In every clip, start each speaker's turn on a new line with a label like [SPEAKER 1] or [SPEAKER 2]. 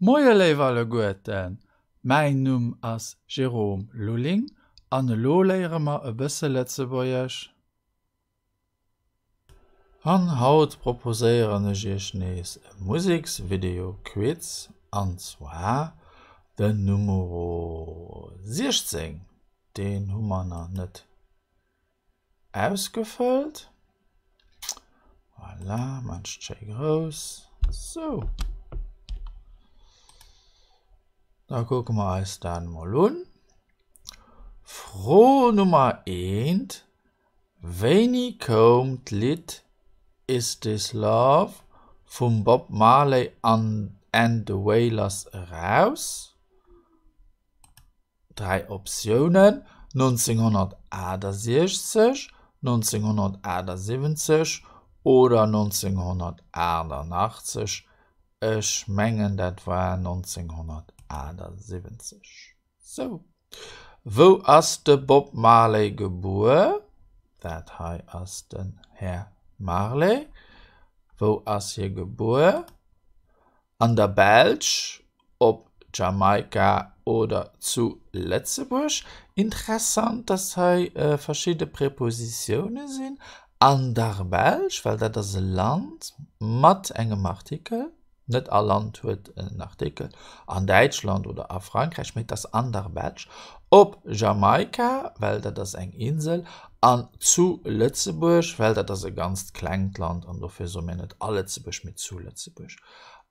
[SPEAKER 1] Moie léif alleguerten, mäin Numm ass Jérôme Lulling an elo léiere mer e bësse Lëtzebuergesch. An haut proposéieren ech iech nees e Museksvideo-Quiz an zwar den Numero 16, deen hu mer nach net Ausgefëllt. Voilà, maan ech schéi grouss. Sou. Da kucke mer eis dat mol un. Fro Nummer eent, Wéini koum d'Lidd Is This Love vum Bob Marley and the Wailers eraus? 3 Optiounen, 1968, 1978 oder 1988. Ech mengen dat war 1978. Sou. Wou ass de Bob Marley gebuer? Dat hei ass den Här Marley. Wou ass hie gebuer? An der Belsch, op Jamaika oder zu Lëtzebuerg. Interessant, dass hei verschidde Prepositioune sinn. An der Belsch, well dat ass e Land mat engem Artikel. Net all Land huet en Artikel. An Däitschland oder a Frankräich, mee et ass an der Belsch. Op Jamaika, well dat ass eng Insel. An zu Lëtzebuerg, well dat ass e ganzt klengt Land an dofir soe mir net a Lëtzebuerg, mee zu Lëtzebuerg.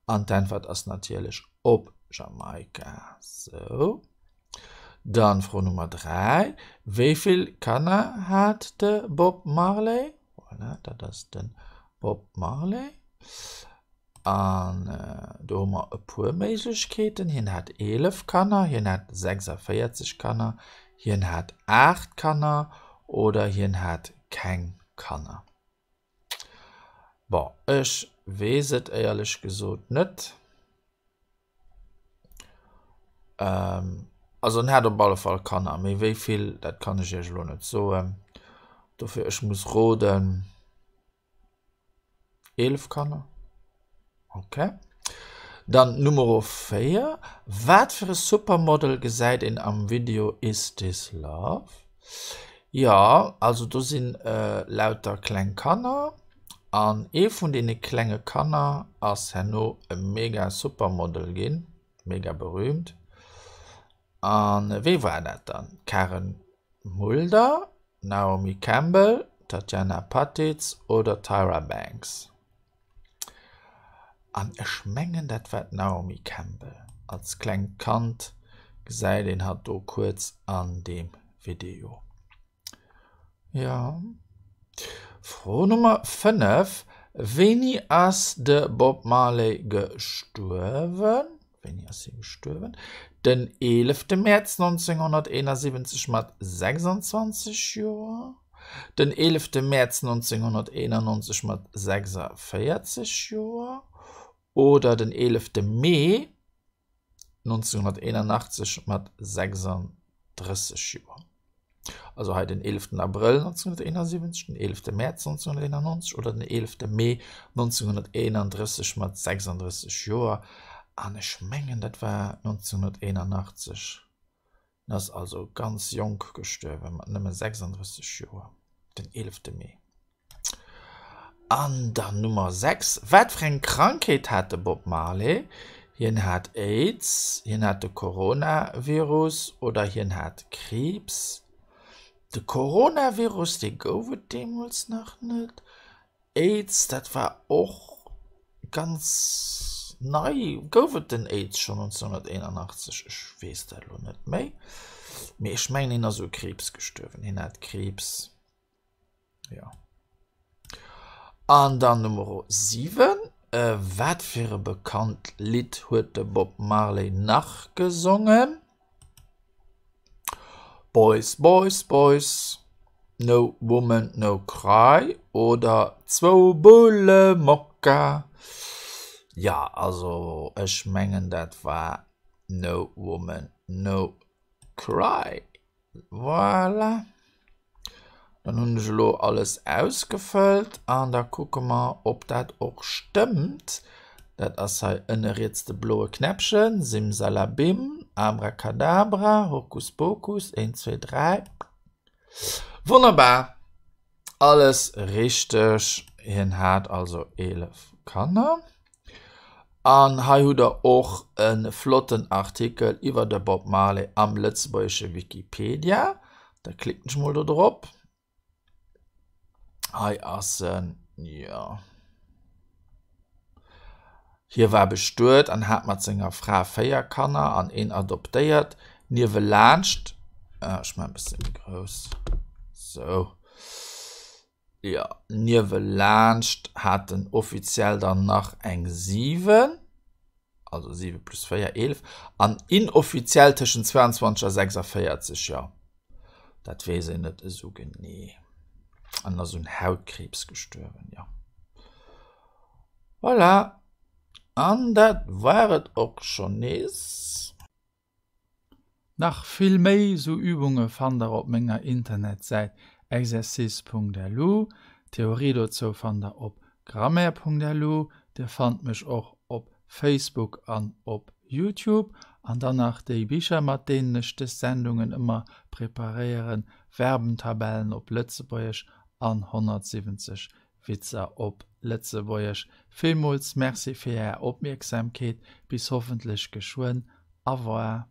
[SPEAKER 1] An d'Äntwert ass natierlech op Jamaika. Sou. Dann Fro Nummer 3. Wéi vill Kanner hat de Bob Marley? Voilà, dat ass de Bob Marley. An do hu mer e puer Méiglechkeeten. Hien hat 11 Kanner, hien hat 46 Kanner, hien hat 8 Kanner oder hien hat keng Kanner. Bon, ech weess et éierlech gesot net. Also en hat op alle Fall Kanner, mee wéi vill, dat kann ech iech elo net soen. Dofir, ech muss roden. 11 Kanner. Ok. Dann Numero 4. Wat fir e Supermodel gesäit een am Video Is This Love? Jo, also do sinn lauter kleng Kanner an ee vun deene klenge Kanner ass herno e mega Supermodel ginn, mega berühmt. An wee war dat dann? D'Karen Mulder, Naomi Campbell, Tatjana Patitz oder Tyra Banks? An ech mengen dat war d'Naomi Campbell. Als klengt Kand gesäit een hatt do kuerz an deem Video. Jo. Fro Nummer 5, Wéini ass de Bob Marley gestuerwen? Wéini ass hie gestuerwen? Den 11 Mäerz 1971 mat 26 Joer, den 11 Mäerz 1991 mat 46 Joer oder den 11 Mee 1981 mat 36 Joer. Also hei den 11 Abrëll 1971, den 11 Mäerz 1991 oder den 11 Mee 1931 mat 36 Joer. An ech mengen dat war 1981. En ass also ganz jonk gestuerwen, mat nëmme 36 Joer, den 11 Mee. An dann Nummer 6, Wat fir eng Krankheet hat de Bob Marley? Hien hat Aids, hien hat de Coronavirus oder hien hat Kriibs? De Coronavirus, dee gouf et deemools nach net. Aids, dat war och ganz nei. Gouf et den Aids schonn 1981? Ech weess dat elo net méi. Mee ech mengen, hien ass u Kriibs gestuerwen. Hien hat Kriibs. Jo. An dann Numero 7, Wat fir e bekannt Lidd huet de Bob Marley nach gesongen? Boys, Boys, Boys, No Woman, No Cry oder Zwou Bulle Mokka? Jo, also ech mengen dat war No Woman, No Cry. Voilà. Dann hunn ech elo alles ausgefëllt an da kucke mer, ob dat och stëmmt. Dat ass hei ënne riets de bloe Knäppchen. Simsalabim, Abracadabra, Hokuspokus, 1, 2, 3. Wonnerbar! Alles richteg. Hien hat also 11 Kanner. An hei hutt der och e flotten Artikel iwwer de Bob Marley am lëtzebuergesche Wikipedia. Da klicken ech mol do drop. Hei ass en, jo. Hie war bestuet an hat mat senger Fra 4 Kanner an een adoptéiert. Niewelaanscht, ech maachen e bësse méi grouss, sou, jo, niewelaanscht hat en offiziell dann nach eng 7. also 7 plus 4, 11, an inoffiziell tëschent 22 a 46, jo, dat weess een net esou genee. An ass un Hautkriibs gestuerwen, jo. Voilà, an dat war et och schonn nees. Nach vill méi sou Übunge fannt der op menger Internetsäit exercice.lu. D'Theorie dozou fannt der op grammaire.lu. Dir fannt mech och op Facebook an op Youtube. An dann nach déi Bicher mat deenen ech dës Sendungen ëmmer preparéieren, Verbentabellen op Lëtzebuergesch an 170 Witzer op Lëtzebuergesch. Villmools Merci fir Är Opmierksamkeet. Bis hoffentlech geschwënn. Au revoir.